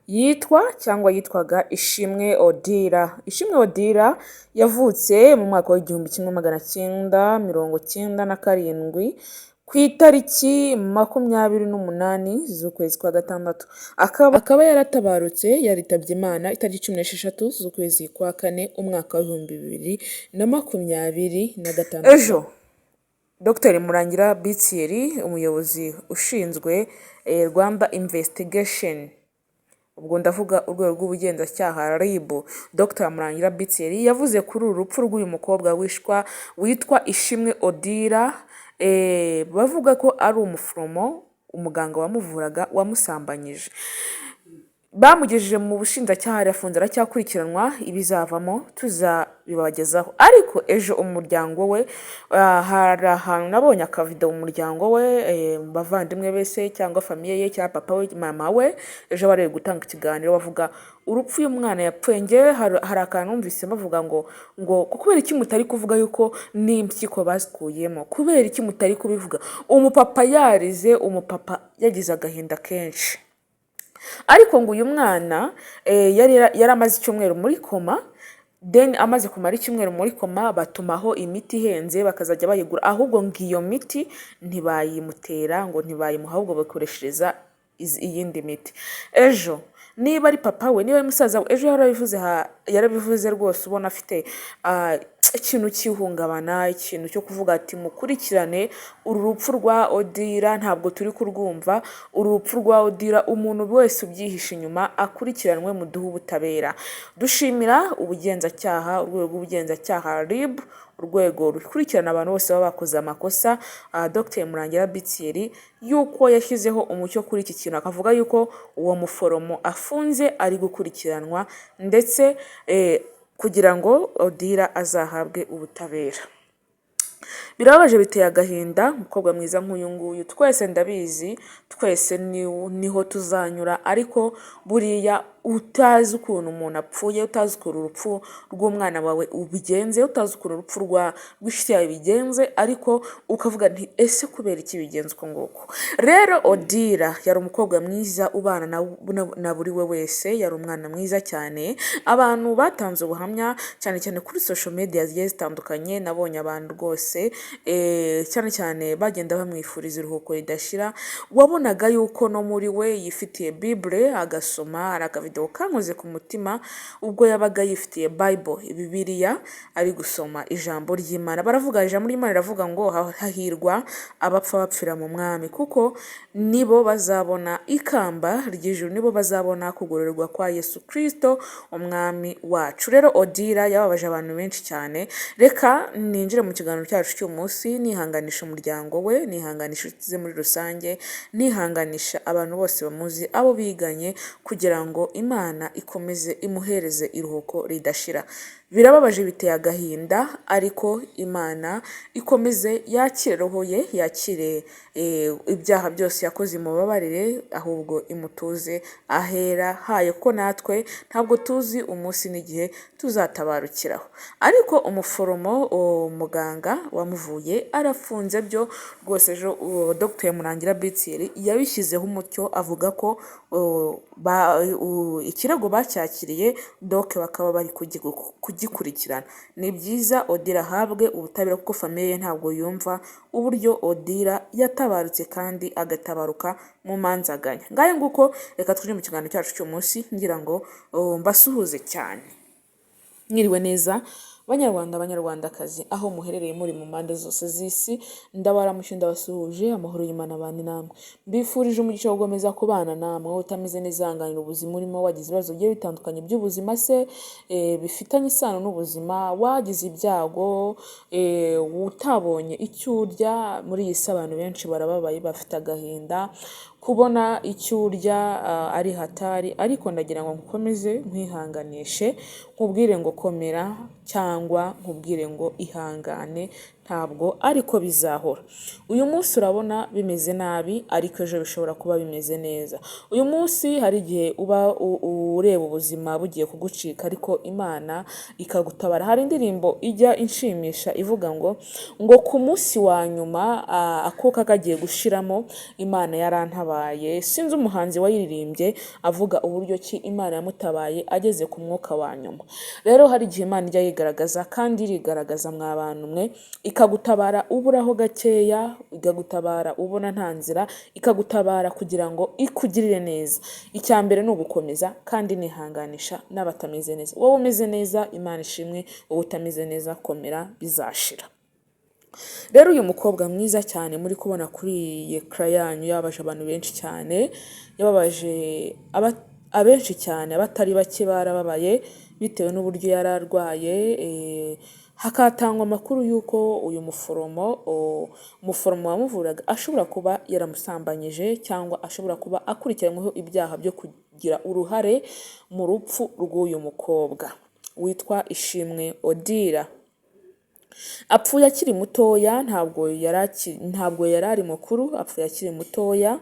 Yitwa cyangwa yitwaga Ishimwe Odira. Ishimwe Odira yavutse mu mwaka wa 1997 ku itariki 28 z'ukwezi kwa gatandatu, akaba yaratabarutse, yaritabye Imana itariki 16 z'ukwezi kwa kane, umwaka wa 2026. Ejo Dr Murangira B Thierry, umuyobozi ushinzwe Rwanda Investigation, ubwo ndavuga urwego rw'ubugenzacyaha RIB, Dr Murangira B Thierry yavuze kuri uru rupfu rw'uyu mukobwa wishwa witwa Ishimwe Odira, bavuga ko ari umuforomo, umuganga wamuvuraga wamusambanyije. Bamugejeje mu bushinjacyaha, arafunze, aracyakurikiranwa, ibizavamo tuzabibagezaho. Ariko ejo umuryango we, hari ahantu nabonye akavido, mu muryango we, mu bavandimwe be se cyangwa famille ye cyangwa papa we, mama we, ejo bari gutanga ikiganiro bavuga urupfu uyu mwana yapfuye. Ngewe hari akantu numvise bavuga ngo kubera iki mutari kuvuga yuko n'impyiko bazikuyemo? Kubera iki mutari kubivuga? Umupapa yarize, umupapa yagize agahinda kenshi. Ariko ngo uyu mwana yari amaze icyumweru muri koma. Then amaze kumara icyumweru muri koma, batumaho imiti ihenze bakazajya bayigura, ahubwo ngo iyo miti ntibayimutera, ngo ntibayimuha, ahubwo bakoreshereza iyindi miti. Ejo niba ari papa we, niba ari musaza we, ejo yarabivuze, yarabivuze rwose, ubona afite ikintu cy'ihungabana, ikintu cyo kuvuga ati: "Mukurikirane uru rupfu rwa Odira, ntabwo turi kurwumva. Uru rupfu rwa Odira, umuntu wese ubyihishe inyuma akurikiranwe, muduhe ubutabera." Dushimira ubugenzacyaha, urwego rw'ubugenzacyaha RIB, urwego rukurikirana abantu bose baba bakoze amakosa, Dr Murangira B Thierry yuko yashyizeho umucyo kuri iki kintu, akavuga yuko uwo muforomo afunze, ari gukurikiranwa, ndetse kugira ngo Odira azahabwe ubutabera. Birababaje, biteye agahinda, umukobwa mwiza nk'uyu nguyu. Twese ndabizi, twese niho tuzanyura, ariko buriya utazi ukuntu umuntu apfuye, utazi ukuntu urupfu rw'umwana wawe ubigenze, utazi ukuntu urupfu rw'inshuti yawe bigenze, ariko ukavuga nti: "Ese kubera iki bigenze uko nguko?" Rero Odira yari umukobwa mwiza ubana na buri we wese, yari umwana mwiza cyane. Abantu batanze ubuhamya cyane cyane kuri social media zigiye zitandukanye, nabonye abantu rwose cyane cyane bagenda bamwifuriza iruhuko ridashira. Wabonaga yuko no muri we yifitiye Bible agasoma. Hari akavidewo kankoze ku mutima ubwo yabaga yifitiye Bible, Bibiliya, ari gusoma ijambo ry'Imana. Baravuga, ijambo ry'Imana riravuga ngo hahirwa abapfa bapfira mu Mwami, kuko nibo bazabona ikamba ry'ijuru, nibo bazabona kugororerwa kwa Yesu Kristo Umwami wacu. Rero Odira yababaje abantu benshi cyane. Reka ninjire mu kiganiro cyacu cy'umunsi nihanganisha umuryango we, nihanganisha inshuti ze muri rusange, nihanganisha abantu bose bamuzi, abo biganye, kugira ngo Imana ikomeze imuhereze iruhuko ridashira. Birababaje, biteye agahinda, ariko Imana ikomeze yakire roho ye, yakire ibyaha byose yakoze, imubabarire, ahubwo imutuze ahera hayo, kuko natwe ntabwo tuzi umunsi n'igihe tuzatabarukiraho. Ariko umuforomo, umuganga wamuvuye arafunze byo rwose. Ejo Dr Murangira B Thierry yabishyizeho umucyo, avuga ko ikirego bacyakiriye, donc bakaba bari kugikurikirana. Ni byiza, Odira ahabwe ubutabera, kuko famille ye ntabwo yumva uburyo Odira yatabarutse kandi agatabaruka mu manzaganya. Ngahe nguko, reka twinjire mu kiganiro cyacu cy'umunsi, ngira ngo mbasuhuze cyane. Mwiriwe neza Banyarwanda, Banyarwandakazi, aho muherereye muri mu mpande zose z'isi, ndabaramutse, ndabasuhuje, amahoro y'Imana abane namwe. Mbifurije umugisha wo gukomeza kubana namwe. Wowe utameze neza, ihanganira ubuzima urimo, wagize ibibazo bigiye bitandukanye by'ubuzima se, bifitanye isano n'ubuzima, wagize ibyago, utabonye icyo urya. Muri iyi si abantu benshi barababaye, bafite agahinda, kubona icyo urya ari hatari, ariko ndagira ngo nkomeze nkwihanganishe, nkubwire ngo komera cyangwa nkubwire ngo ihangane. ntabwo ariko bizahora. Uyu munsi urabona bimeze nabi, ariko ejo bishobora kuba bimeze neza. Uyu munsi hari igihe uba ureba ubuzima bugiye kugucika, ariko Imana ikagutabara. Hari indirimbo ijya inshimisha ivuga ngo ku munsi wa nyuma akuka kagiye gushiramo, Imana yarantabaye. Sinzi umuhanzi wayiririmbye avuga uburyo ki Imana yamutabaye ageze ku mwuka wa nyuma. Rero hari igihe Imana ijya yigaragaza, kandi irigaragaza mwa bantu mwe, ikagutabara uburaho gakeya, ikagutabara ubona nta nzira, ikagutabara kugira ngo ikugirire neza. Icya mbere ni ugukomeza, kandi nihanganisha n'abatameze neza. Wowe umeze neza, Imana ishimwe, wowe utameze neza, komera, bizashira. Rero uyu mukobwa mwiza cyane muri kubona kuri iyi écran yanyu yababaje abantu benshi cyane, yababaje abenshi cyane, abatari bake barababaye bitewe n'uburyo yari arwaye. Hakatangwa amakuru y'uko uyu muforomo wamuvuraga ashobora kuba yaramusambanyije, cyangwa ashobora kuba akurikiranyweho ibyaha byo kugira uruhare mu rupfu rw'uyu mukobwa witwa Ishimwe Odila. Apfuye akiri mutoya, ntabwo yari ari mukuru, apfuye akiri mutoya.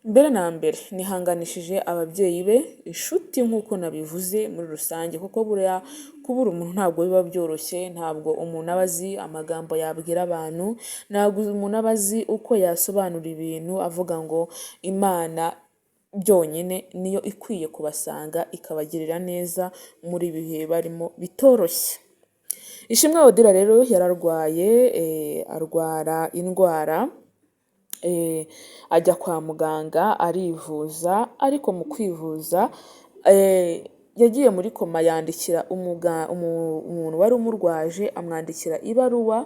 Mbere na mbere nihanganishije ababyeyi be, inshuti, nk'uko nabivuze muri rusange, kuko buriya kubura umuntu ntabwo biba byoroshye. Ntabwo umuntu aba azi amagambo yabwira abantu, ntabwo umuntu aba azi uko yasobanura ibintu, avuga ngo Imana byonyine niyo ikwiye kubasanga ikabagirira neza muri ibi bihe barimo bitoroshye. Ishimwe Odila rero yararwaye, arwara indwara, ajya kwa muganga arivuza, ariko mu kwivuza yagiye muri koma, yandikira umuntu wari umurwaje, amwandikira ibaruwa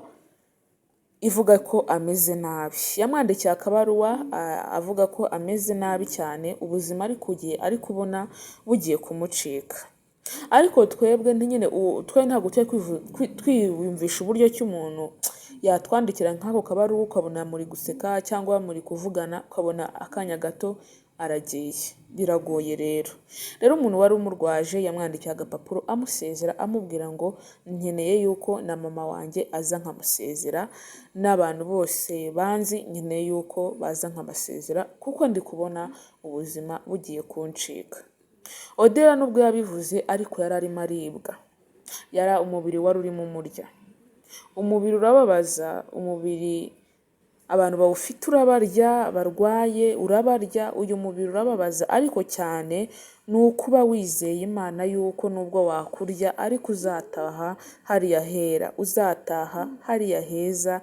ivuga ko ameze nabi. Yamwandikiye akabaruwa avuga ko ameze nabi cyane, ubuzima ari kubona bugiye kumucika. Ariko twebwe nyine twe ntabwo tujya twiyumvisha uburyo ki umuntu yatwandikira nk'ako kabaruwa, ukabona muri guseka cyangwa muri kuvugana, ukabona akanya gato aragiye. Biragoye rero. Rero umuntu wari umurwaje yamwandikiye agapapuro amusezera, amubwira ngo nkeneye yuko na mama wanjye aza nkamusezera, n'abantu bose banzi nkeneye yuko baza nkabasezera, kuko ndi kubona ubuzima bugiye kuncika. Odila nubwo yabivuze, ariko yari arimo aribwa, yari umubiri wari urimo umurya. Umubiri urababaza, umubiri abantu bawufite urabarya, barwaye urabarya, uyu mubiri urababaza, ariko cyane ni ukuba wizeye Imana yuko nubwo wakurya ariko uzataha hariya hera, uzataha hariya heza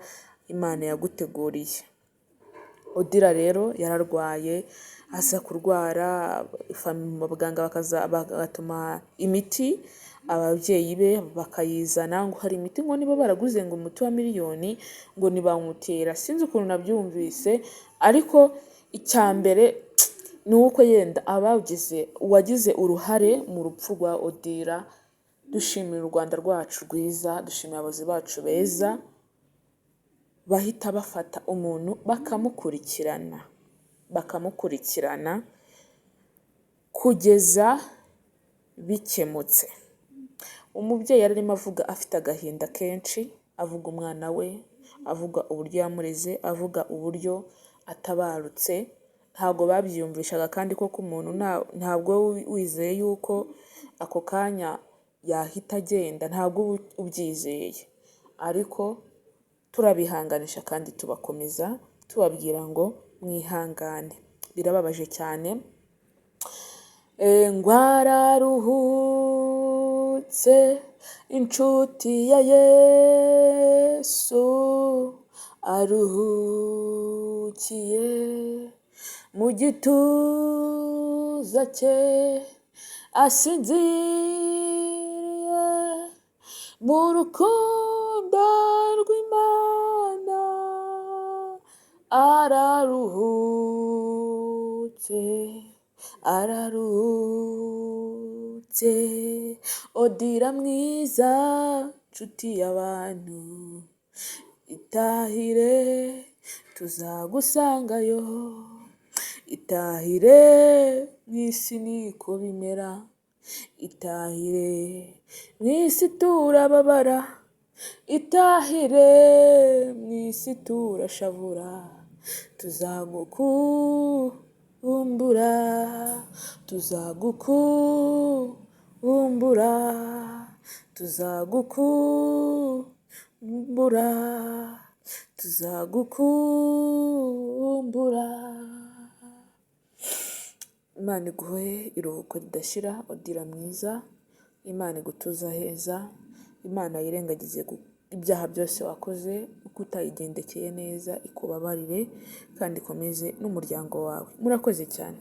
Imana yaguteguriye. Odila rero yararwaye, aza kurwara, abaganga bagatuma imiti, ababyeyi be bakayizana, ngo hari imiti, ngo niba baraguze ngo umuti wa miliyoni, ngo ntibawumutera. Sinzi ukuntu nabyumvise, ariko icya mbere ni uko yenda abagize, uwagize uruhare mu rupfu rwa Odila, dushimira u Rwanda rwacu rwiza, dushimira abayobozi bacu beza bahita bafata umuntu bakamukurikirana kugeza bikemutse. Umubyeyi yari arimo avuga afite agahinda kenshi, avuga umwana we, avuga uburyo yamureze, avuga uburyo atabarutse. Ntabwo babyiyumvishaga, kandi koko umuntu ntabwo wizeye yuko ako kanya yahita agenda, ntabwo uba ubyizeye, ariko turabihanganisha kandi tubakomeza, tubabwira ngo mwihangane, birababaje cyane. Ngo araruhutse inshuti ya Yesu, aruhukiye mu gituza cye, asinziriye mu rukundo rw'Imana, araruhutse, araruhutse. Odila mwiza, nshuti y'abantu, itahire tuzagusangayo, itahire mu isi niko bimera, itahire mu isi turababara. Itahire mu isi turashavura, tuzagukumbura, tuzagukumbura, tuzagukumbura, tuzagukumbura. Imana iguhe iruhuko ridashira, Odila mwiza, Imana igutuze aheza, Imana yirengagize ibyaha byose wakoze, uko utayigendekeye neza ikubabarire kandi ikomeze n'umuryango wawe. Murakoze cyane.